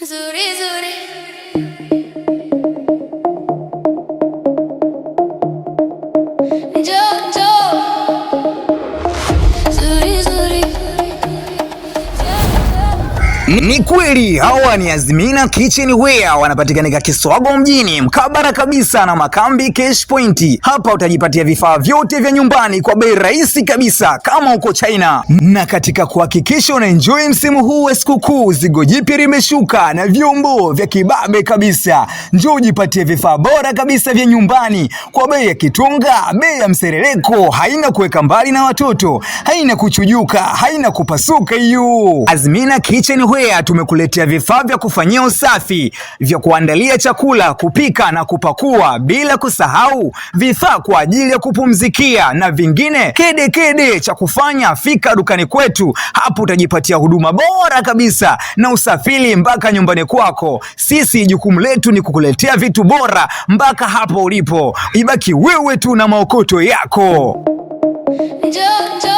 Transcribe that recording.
Zuri zuri. Njoo njoo. Zuri zuri. Ni kweli hawa ni Azmina Kitchenware, wanapatikanika Kiswago mjini mkabara kabisa na Makambi Cash Point. Hapa utajipatia vifaa vyote vya nyumbani kwa bei rahisi kabisa kama uko China. Na katika kuhakikisha una enjoy msimu huu wa sikukuu, zigo jipya limeshuka na vyombo vya kibabe kabisa. Njoo ujipatie vifaa bora kabisa vya nyumbani kwa bei ya kitonga, bei ya mserereko, haina kuweka mbali na watoto, haina kuchujuka, haina kupasuka hiyo. Azmina Kitchenware tumekuletea vifaa vya kufanyia usafi, vya kuandalia chakula, kupika na kupakua, bila kusahau vifaa kwa ajili ya kupumzikia na vingine kede kede. Cha kufanya, fika dukani kwetu, hapo utajipatia huduma bora kabisa na usafiri mpaka nyumbani kwako. Sisi jukumu letu ni kukuletea vitu bora mpaka hapo ulipo, ibaki wewe tu na maokoto yako. Njoo njoo.